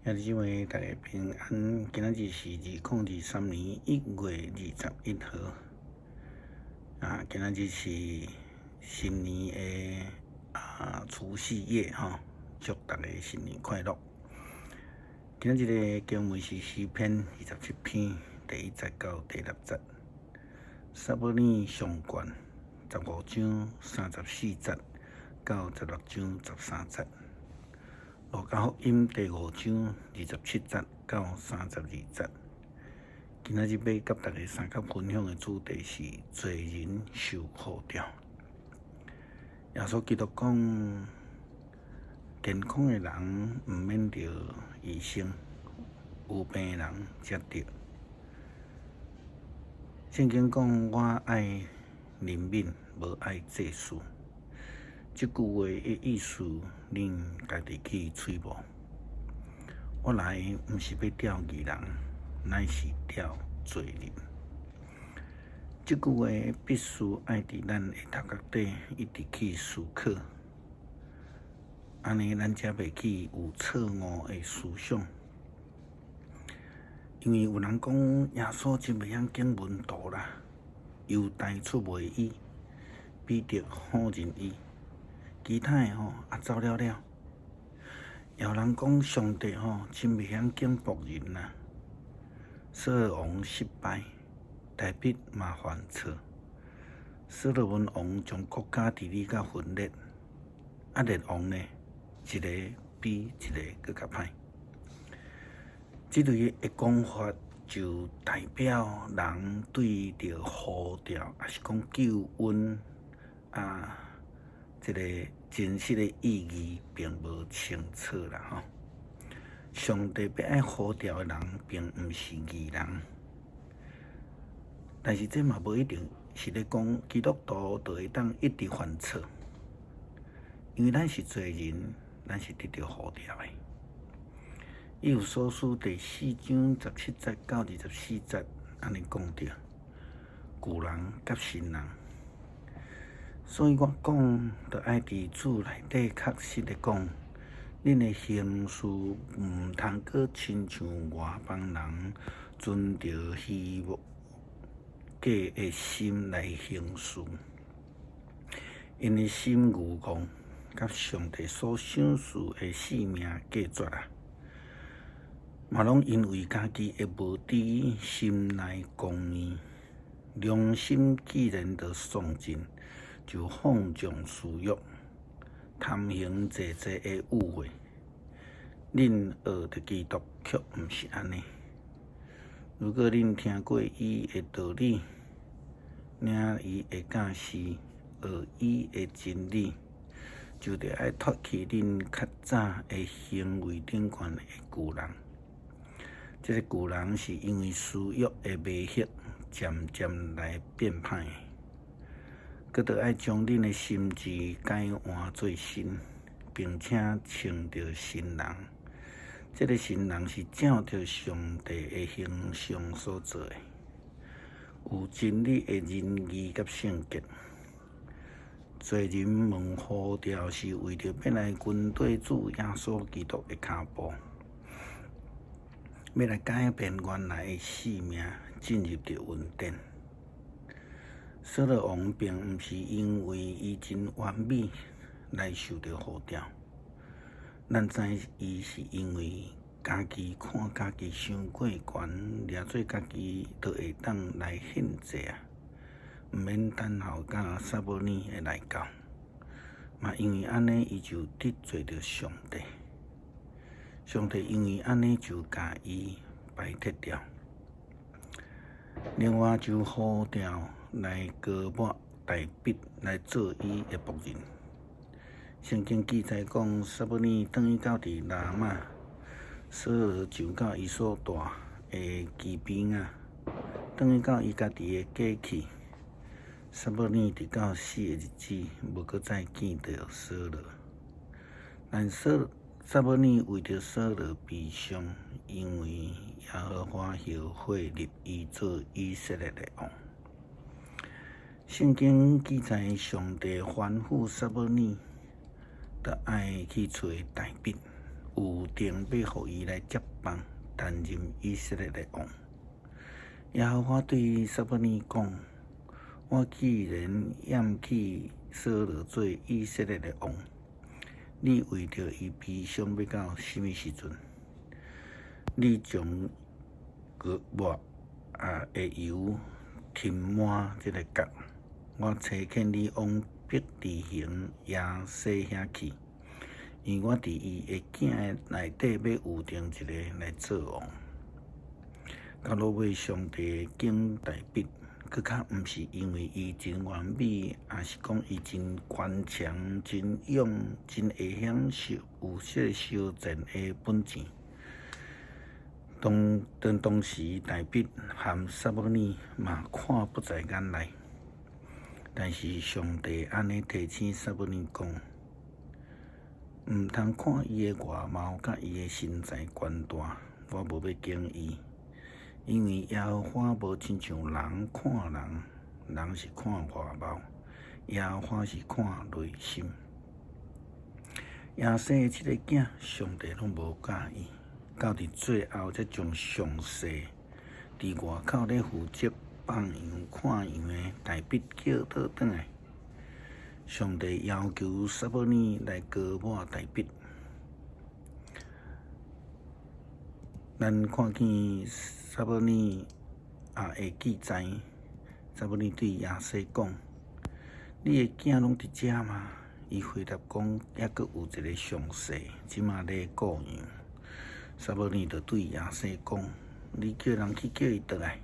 兄弟姊妹，大家平安。今仔日是2023年1月21號。啊，今仔日是新年的除夕夜吼，祝大家新年快樂。今仔日的經文是詩篇27篇第1節到第6節，撒母耳上卷15章34節到16章13節。路加福音第5章27節到32節。今仔日欲佮大家相佮分享的主題是罪人受呼召。耶穌基督講，健康的人毋免著醫生，有病的人才著。聖經講，我愛憐憫，無愛祭司。這句話的意思，恁家己去揣摩。我來毋是欲召義人，乃是召罪人。這句話必須愛佇咱的頭殼底一直去思考，按呢咱才袂去有錯誤的思想。因為有人講耶穌真袂曉揀門徒啦，猶大出賣伊，彼得否認伊。其他的吼也走了了。有人講上帝吼真袂曉揀僕人啦，掃羅王失敗，大衛嘛犯錯，所羅門王將國家治理甲分裂，啊列王呢，一个比一个閣較歹。這類的講法就代表人對著呼召，抑是講救恩啊，這个真實的意義並無清楚啦吼。上帝欲愛呼召的人，並毋是義人，但是這嘛無一定是咧講基督徒就會當一直犯錯，因為咱是罪人，咱是得著呼召的。以弗所書第4章17節到24節按呢講著，舊人佮新人。所以我講，著愛佇主內底確實的講，恁的行事毋通閣親像外邦人，存著虛無假的心來行事。𪜶的心愚戇，佮上帝所賞賜的性命隔絕啊！嘛攏因為家己的無知，心內剛硬，良心既然著喪盡，就放縱私欲，貪行濟濟的慾惠。恁學著基督，卻毋是按呢。如果恁聽過伊的道理，領伊的教示，學伊的真理，就著愛脫去恁較早的行為頂懸的舊人。這个舊人是因為私欲的迷惑，漸漸來變歹的。閣著愛將恁的心志改換做新，並且穿著新人。這个新人是照著上帝的形象所做的，有真理的仁義佮聖潔。罪人蒙呼召是為著欲來跟綴主耶穌基督的跤步，欲來改變原來的性命，進入著恩典。掃羅王並毋是因為伊真完美來受著呼召，咱知伊是因為家己看家己傷過懸，掠做家己就會當來獻祭啊，毋免等候到撒母耳會來到。嘛因為按呢，伊就得罪著上帝。上帝因為按呢就共伊排斥掉。另外就呼召來膏抹大衛來做伊的僕人。聖經記載講，撒母耳轉去到佇拉瑪，掃羅上到伊所住的基比亞，轉去到伊家己的家去。撒母耳直到死的日子，無閣再見著掃羅。但撒母耳為著掃羅悲傷，因為耶和華後悔立伊做以色列的王。聖經記載，上帝吩咐撒母耳，著愛去揣大衛，預定欲予伊來接棒擔任以色列的王。耶和華對撒母耳講：我既然厭棄掃羅做以色列的王，你為著伊悲傷欲到啥物時陣？你將膏抹的油添滿這个角，我差遣你往伯利恆耶西遐去，因為我佇伊的囝內底欲預定一个來做王。到落尾，上帝揀大衛，閣較毋是因為伊真完美，抑是講伊真堅強、真勇、真會曉受有這个相戰的本錢。當當當時，大衛和撒母耳嘛看不在眼內，但是上帝按呢提醒撒母耳講，毋通看伊的外貌佮伊的身材懸大，我無欲揀伊，因為耶和華無親像人看人，人是看外貌，耶和華是看內心。耶西的七个囝，上帝攏無佮意。到佇最後，才將上細佇外口咧負責放羊看羊的大衛叫倒轉來。上帝要求撒母耳來膏抹大衛。咱看見撒母耳的記載，撒母耳對耶西講：你的囝攏佇遮嗎？伊回答講：猶閣有一个上細，這馬咧顧羊。撒母耳就對耶西講：你叫人去叫伊轉來，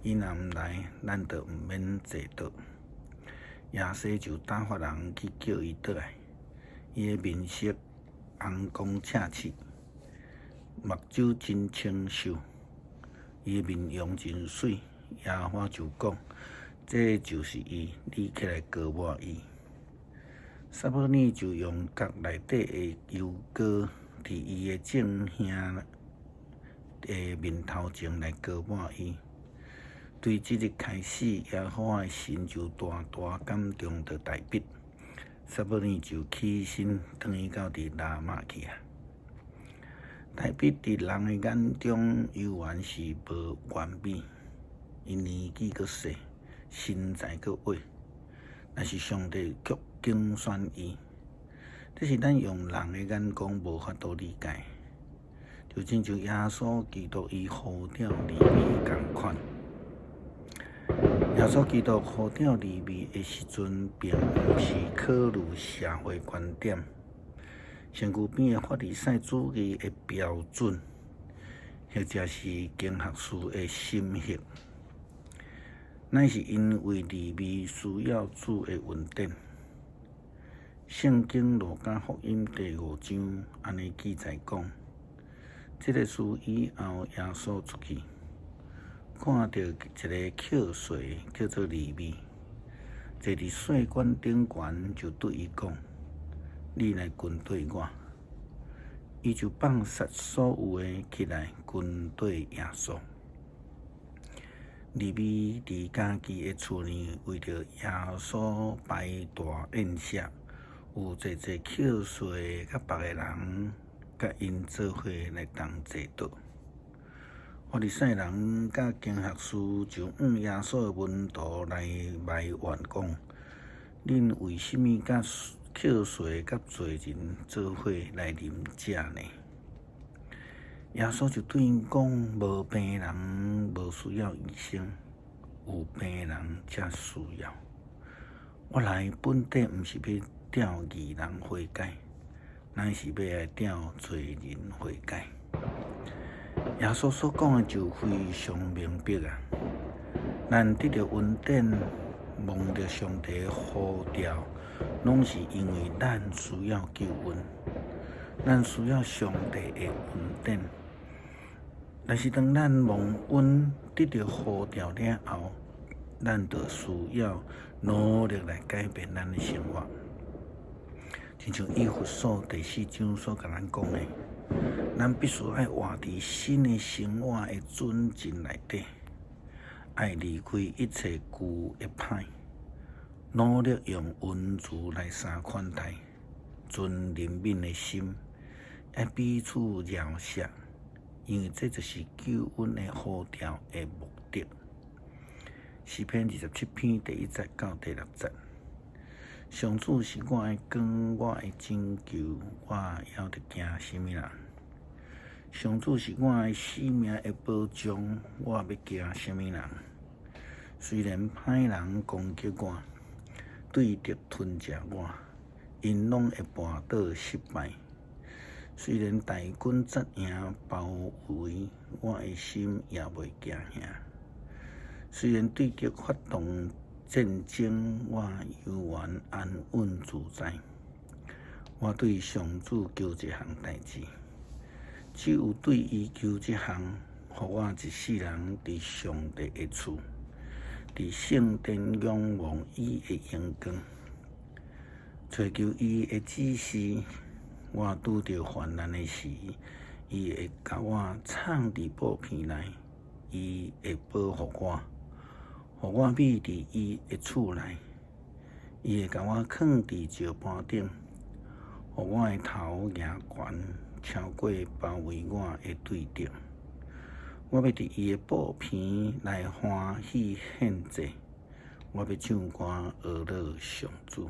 伊若毋來，咱就毋免坐桌。耶西就打發人去叫伊轉來。伊的面色紅光赤赤，目睭真清秀，伊的面容真媠。耶和華就講：這就是伊，你起來膏抹伊。撒母耳就用角內底的油膏，佇伊的眾兄的面頭前來膏抹伊。對這日開始，耶和華的神就大大感動著大衛。撒母耳就起身轉去到佇拉瑪去啊。大衛佇人的眼中猶原是無完美，伊年紀閣細，身材閣矮，但是上帝卻揀選伊。這是咱用人的眼光無法度理解，就親像耶穌基督伊呼召利未仝款。耶穌基督呼召利未的時陣，並毋是考慮社會觀點、身軀邊的法利賽主義的標準，或者是經學士的審核，乃是因為利未需要主的恩典。聖經路加福音第五章按呢記載講，這个事以後，耶穌出去，看著一个扣稅叫做利未，坐佇稅關頂懸，就對伊講：你來跟綴我。伊就放殺所有的起來跟綴耶穌。利未佇家己的厝裡，為著耶穌擺大宴席。有濟濟扣稅佮別个人，佮𪜶做伙來同坐桌。法利賽人佮經學士就向耶穌的門徒來埋怨講：恁為啥物佮扣稅佮罪人做伙來啉食呢？耶穌就對𪜶講：無病人無需要醫生，有病人才需要。我來本底毋是欲召義人悔改，乃是欲來召罪人悔改。耶穌所講的就非常明白啊！咱得著恩典，蒙著上帝的呼召，攏是因為咱需要救恩，咱需要上帝的恩典。但是當咱蒙恩得著呼召了後，咱就需要努力來改變咱的生活。親像以弗所第四章所共咱講的，咱必須愛活佇新的生活的準則內底，愛離開一切舊的歹，努力用恩慈來相款待，存憐憫的心，愛彼此饒赦，因為這就是救恩的呼召的目的。詩篇27篇第1節到第6節。上主是我的光，我的拯救，我猶著驚啥物人？上主是我的性命的保障，我欲驚啥物人？雖然歹人攻擊我，對敵吞食我，𪜶攏會跋倒失敗。雖然大軍紮營包圍，我的心也袂驚嚇。雖然對敵發動戰爭，我猶原安穩自在。我對上主求一項代誌，只有對伊求這項，予我一世人佇上帝的厝，佇聖殿仰望伊的榮光，揣求伊的指示。我拄著患難的時，伊會共我藏佇布棚內，伊會保護我，予我覕佇伊的厝內。伊會共我囥佇石盤頂，予我的頭舉懸，超過包圍我的對敵。我欲佇伊的布棚內歡喜獻祭，我欲唱歌呵咾上主。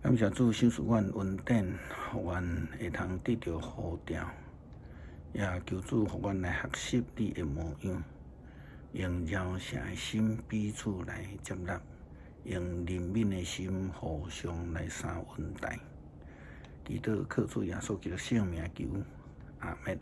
感謝主賞賜阮恩典，予阮會通得著呼召，也求主予阮來學習你的模樣，用饒赦的心彼此來接納，用憐憫的心互相來相恩待。祈禱靠主耶穌基督聖名求，阿們。